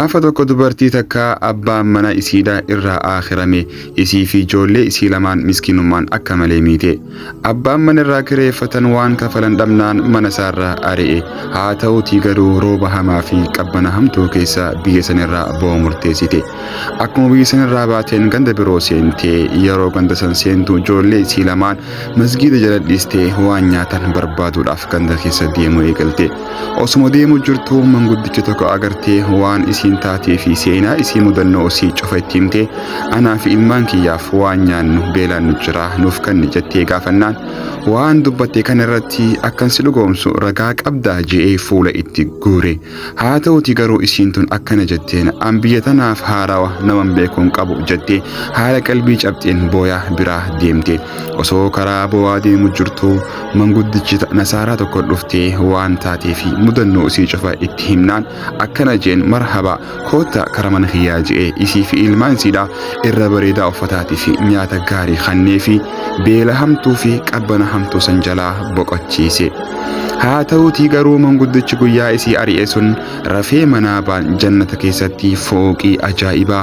Gaafa tokko dubartii takka abbaan mana isiidha irraa aakhirame isii fi ijoollee isii lamaan miskiinummaan akka malee miite. Abbaan mana irraa kireeffatan waan kafalan dhabnaan mana isaarraa ari'e. Haa ta'uutii garuu rooba hamaa fi qabbana hamtuu keessa biyya sanirraa ba'uu murteessite. Akkuma biyya sanirraa baateen ganda biroo seentee yeroo ganda san seentu ijoollee isii lamaan masgiida jala dhiistee waan nyaatan barbaaduudhaaf ganda keessa deemuu eegalte. Osuma deemu jirtuu manguddicha tokko agartee waan isiin taatee fi seenaa isii mudannoo isii cufa itti himte. Anaa fi ilmaan kiyyaaf waan nyaannu beelaan nu jira, nuuf kanni jettee gaafannaan, waan dubbatte kana irratti akkan si dhugoomsu ragaa qabdaa je'ee fuula itti guure. Haa ta'uti garuu isiin tun akkana jetteen, an biyya tanaaf haarawa, naman beeku hin qabu jettee haala qalbii cabxeen booyaa biraa deemte. Osoo karaa boo'aa deemu jirtuu manguddichi nasaaraa tokko dhuftee waan taatee fi mudannoo isii cufa itti himnaan akkana jeen, marhaba, kootta kara mana kiyyaa je'ee isii fi ilmaan isiidha irra bareedaa uffataatii fi nyaata gaarii kannee fi beela hamtuu fi qabbana hamtuu san jalaa boqochiise. Haa ta'uutii garuu manguddichi guyyaa isii ari'e sun rafee manaabaan jannata keessatti fooqii ajaa'ibaa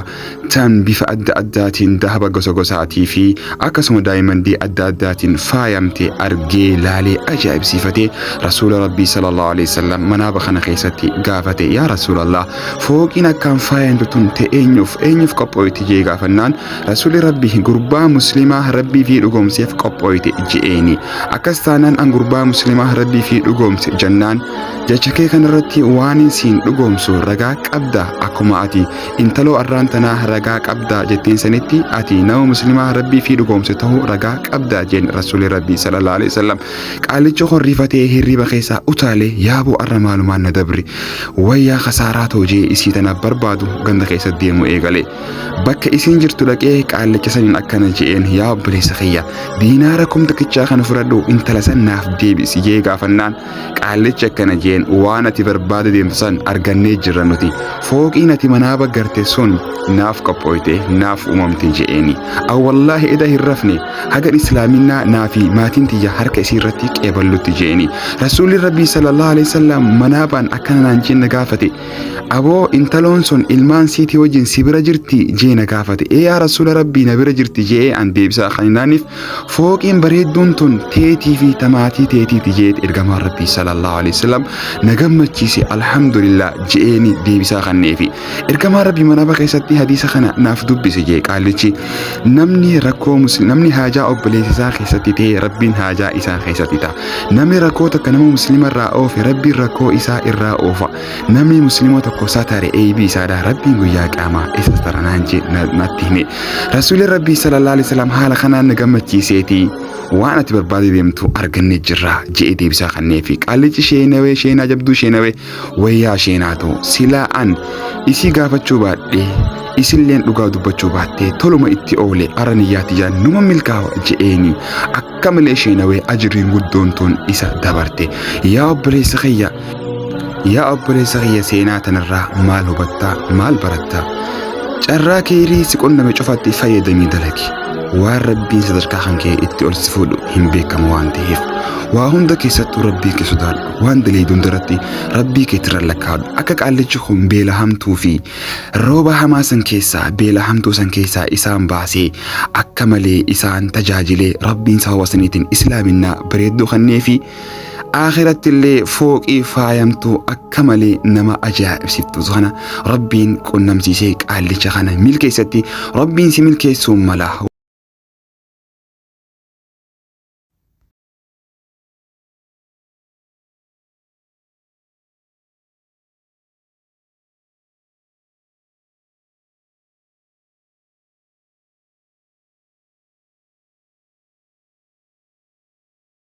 tan bifa adda addaatiin dahaba gosa gosaatii fi akkasuma daayimandii adda addaatiin faayamte argee laalee ajaa'ibsiifatee Rasuula Rabbii sallallahu alaihi wasallam manaaba kana keessatti gaafate. Yaa Rasuulallah, fooqiin akkaan faayamte tun te eenyuuf eenyuuf qophooyti jee gaafannaan, Rasuulli Rabbii gurbaa muslimaa Rabbii fi dhugoomseef qophooyte je'eeni. Akkas taanaan an gurbaa muslimaa Rabbii fi dhugoomse jennaan, jecha kee kanarratti waan siin dhugoomsu ragaa qabda, akkuma ati intaloo arraan tanaa ragaa qabdaa jetteen sanitti ati nama muslimaa Rabbii fi dhugoomse ta'uu ragaa qabdaa jeen Rasuulli Rabbii sallallahu alaihi wasallam. Qaalicha horrifatee hirriba keessaa utaalee, yaaboo arra maalumaan na dabri, wayyaa kasaaraa ta'u jee isii tana barbaadu ganda keessa deemu eegale. Bakka isiin jirtu dhaqee qaallicha saniin akkana je'een, yaa obboleessa kiyya, diinaara 1000 kana fudhadhu, intala san naaf deebisi jee gaafannaan, Qaallichi akkana jeen, waan ati barbaada deemtu san argannee jirra nuti. Fooqiin ati manaa baggarte sun naaf qophooyte, naaf uumamte je'eeni. An wallaahi eda hin rafne hagan islaaminaa naa fi maatiin tiyya harka isii irratti qeeballutti je'eeni. Rasuulli Rabbii sallallahu alaihi wasallam manaabaan akkana naan jeen na gaafate. Aboo, intaloon sun ilmaan siitii wajjin si bira jirti jee na gaafate. Ee yaa Rasuula Rabbii, na bira jirti je'ee an deebisaa kenninaaniif, fooqiin bareedduun tun teetii fi tamaatii teetiiti jeet ergamaan Rabbii sallallahu alaihi wasallam na gammachiise, alhamdulillah je'eeni deebisaa kenneefi. Ergamaan Rabbii manaaba keessatti hadiisa kana naaf dubbise jee qaallichi. Namni rakkoo namni haajaa obboleessa isaa keessatti ta'e, Rabbiin haajaa isaa keessatti ta'a. Namni rakkoo takka nama muslima irraa oofe, Rabbiin rakkoo isaa irraa oofa. Namni muslima tokko satare, eeybii isaadha Rabbiin guyyaa qiyaamaa isa satara naan jee natti hime. Rasuulli Rabbii sallallahu alaihi wasallam haala kanaan na gammachiiseeti waan ati barbaade deemtu argannee jirra je'ee deebisaa kanneefi. Qaallichi sheenawee, sheenaa jabduu sheenawee, wayyaa sheenaatu silaa an isii gaafachuu baadhee isilleen dhugaa dubbachuu baattee toluma itti oole, arra niyyaatti jaan numa milkaawa je'eeni akka malee sheenawee, ajriin guddoon tun isa dabarte. Yaa obboleessa kiyya, yaa obboleessa kiyya, seenaa tanarraa maal hubattaa, maal barattaa? Carraa keerii si qunname cufatti fayyadamii dalagi. Waan Rabbiin sadarkaa kan kee itti ol si fuudhu hin beekamu waan ta'eef, waa hunda keessattuu Rabbii kee sodaadhu. Waan daleeydu hundarratti Rabbii keetirra lakkaa'adhu. Akka qaallichi kun beela hamtuu fi rooba hamaa san keessaa, beela hamtuu san keessaa isaan baasee akka malee isaan tajaajilee, Rabbiin sababa saniitiin islaaminaa bareedduu kannee fi akhiratti illee fooqii faayamtuu akka malee nama ajaa'ibsiiftu kana Rabbiin qunnamsiisee qaallicha kana milkeessatti Rabbiin si milkeessuun mala.